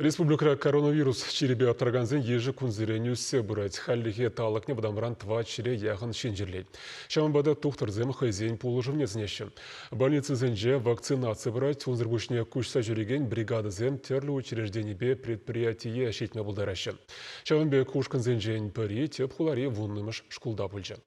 Республикӑра коронавирус чирӗпе аптракансен йышӗ кунсерен ӳссе пырать. Хальлӗхе талӑкне вӑтамран тӑват ҫӗре яхӑн ҫын чирлет. Ҫавӑнпа та тухтӑрсем хӑйсен пулӑшӑвне сӗнеҫҫӗ. Больницӑсенче вакцинаци пырать. Унсӑр пуҫне куҫса ҫӳрекен бригадӑсем тӗрлӗ учрежденипе предприятие ҫитме пултараҫҫӗ. Ҫавӑн пек ушкӑнсенчен пӗри тӗп хулари вуннӑмӗш шкулта пулчӗ.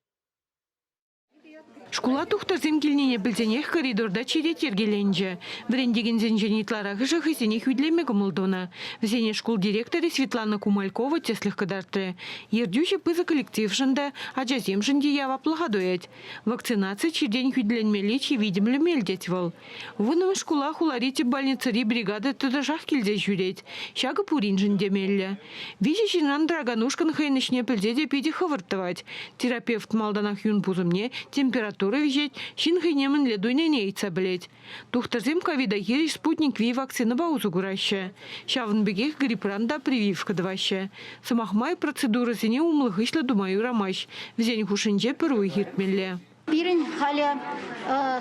Шкула тухтӑрсем килнине пӗлсенех коридорта черет йӗркеленчӗ. Вӗрентекенсенчен ытларахӑшӗ хӑйсене хӳтӗлеме кӑмӑл тунӑ. Вӗсене шкул директорӗ Светлана Кумалькова тӗслӗх кӑтартрӗ. Ертӳҫӗ пысӑк коллектившӑн та, ачасемшӗн те яваплӑха туять. Вакцинаци чиртен хӳтӗленмелли чи витӗмлӗ мел тет вӑл. Вуннӑмӗш шкула хулари тӗп больницӑри бригада тӑтӑшах килсе ҫӳрет. Ҫакӑ пуриншӗн те меллӗ. Виҫӗ ҫынран тӑракан ушкӑн хӑйӗн ӗҫне пӗлсе те питӗ хӑвӑрт тӑвать. Терапевт малтанах юн пусӑмне, температура виҫет, ҫын хӑйне мӗнле туйнине ыйтса пӗлет. Тухтӑрсем ковида хирӗҫ Спутник V вакцинӑпа усӑ кураҫҫӗ. Ҫавӑн пекех грипран та прививка тӑваҫҫӗ. Сӑмах май, процедурӑсене умлӑ-хыҫлӑ тума юрамасть. Вӗсен хушшинче пӗр уйӑх иртмелле. Пирӗн халӗ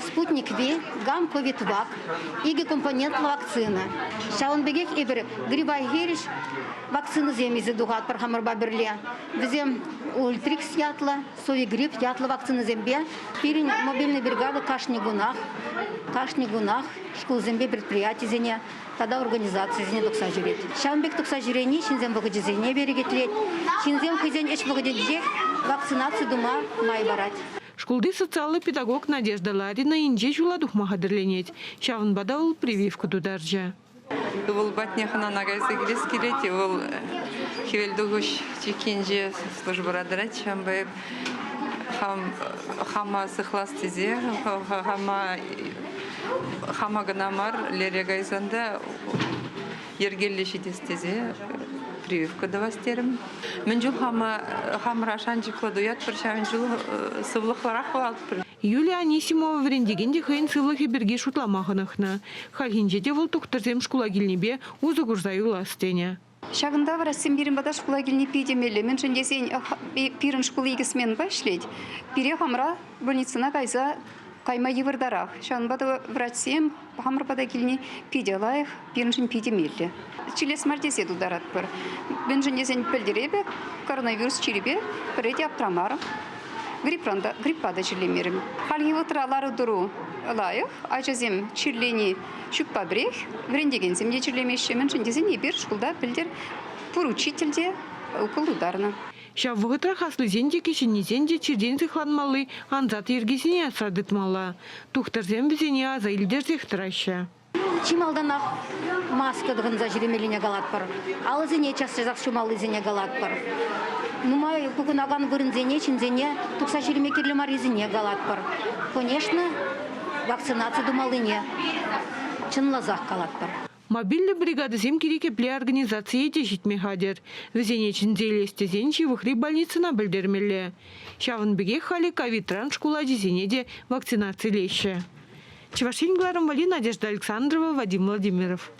Спутник V, Гам-Ковид-Вак икӗ компонентлӑ вакцина. Ҫавӑн пекех эпир грипа хирӗҫ вакцинӑсем илсе тухатпӑр хамӑрпа пӗрле. Вӗсем Ультрикс ятлӑ, Совигрипп ятлӑ вакцинӑсемпе пирӗн мобильный бригада кашни кунах, кашни кунах шкулсемпе предприятисене тата организацисене тухса ҫӳрет. Ҫавӑн пек тухса ҫӳрени ҫынсен вӑхӑчӗсене перекетлет, ҫынсем хӑйсен ӗҫ вӑхӑтӗнчех вакцинаци тума май парать. Шкулти социаллӑ педагог Надежда Ларина инҫе ҫула тухма хатӗрленет. Ҫавӑнпа та вӑл прививка тутарчӗ. Ывӑл патне хӑнана кайса килес килет. Вӑл хӗвелтухӑҫ чиккинче службӑра тӑрать. Ҫавӑнпа эп хам, хама сыхлас тесе, хама хама кӑна мар, лере кайсан та йӗркеллӗ ҫитес тесе прививка тӑвас терӗм. Мӗн чул хама хамӑра шанчӑклӑ туятпӑр, ҫавӑн чул сывлӑхлӑрах пулатпӑр. Юлия Анисимова вӗрентекен те хӑйӗн сывлӑхӗ пирки шутлама хӑнӑхнӑ. Хальхинче те вӑл тухтӑрсем шкула килнипе усӑ курса юлас тенӗ. Ҫакӑнта вара пирӗн пата шкула килни питӗ меллӗ. Мӗншӗн тесен пирӗн шкул икӗ сменӑпа ӗҫлет. Пире хамӑра больницӑна кайса кайма йывӑртарах. Ҫавӑнпа та врачсем хамӑр пата килни питӗ лайӑх, пирӗншӗн питӗ меллӗ. Чирлес мар тесе тутаратпӑр. Мӗншӗн тесен пӗлтӗр эпӗ коронавирус чирӗпе пӗрре те аптрамарӑм. Грипран та, гриппа та чирлемерӗм. Хальхи вӑхӑтра лару-тӑру лайӑх. Ачасем чирлени ҫукпа пӗрех. Вӗрентекенсем те чирлемеҫҫӗ. Мӗншӗн тесен эпир шкулта пӗлтӗр пур учитель те укол тутарнӑ. Ҫав вӑхӑтрах аслисен те, кӗҫӗннисен те чиртен сыхланмалли ансат йӗркесене асра тытмалла. Тухтӑрсем вӗсене аса илтерсех тӑраҫҫӗ. Чи малтанах маска тӑхӑнса ҫӳремеллине калатпӑр. Алӑсене час-часах ҫумаллисене калатпӑр. Нумай пухӑнакан вырӑнсене ҫынсене тухса ҫӳреме кирлӗ маррисене калатпӑр. Конечно, вакцинаци тумаллине чӑнласах калатпӑр. Мобильлӗ бригадӑсем кирек епле организацие те ҫитме хатӗр. Вӗсене чӗнсе илес тесен ҫывӑхри больницӑна пӗлтермелле. Ҫавӑн пекех халӗ ковидран шкул ачисене те вакцинацилеҫҫӗ. Чӑваш Ен кӑларӑм валли Надежда Александрова, Вадим Владимиров.